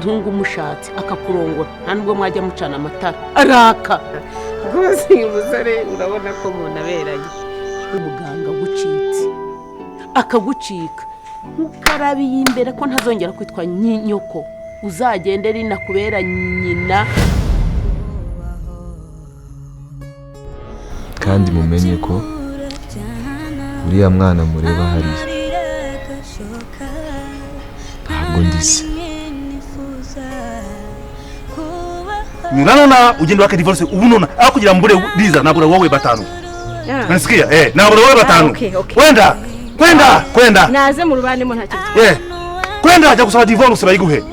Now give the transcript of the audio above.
Umuhungu umushatse akakurongora, nta nubwo mwajya mucana amatara araka. Rwose uyu musore urabona ko umuntu aberanye. Umuganga agucitse akagucika, nkukarabiye imbere ko ntazongera kwitwa nyoko, uzagende rinakubera nyina. Kandi mumenye ko uriya mwana mureba hariya ntabwo ndize. Nunanona ugende wake divorce ubu nona aho kugira mbure Liza nabura wowe batanu. Unasikia? Eh, nabura wowe batanu. Okay. Kwenda. Kwenda, kwenda. Naze mu rubanemo ntacyo. Eh. Kwenda jya gusaba divorce bayiguhe.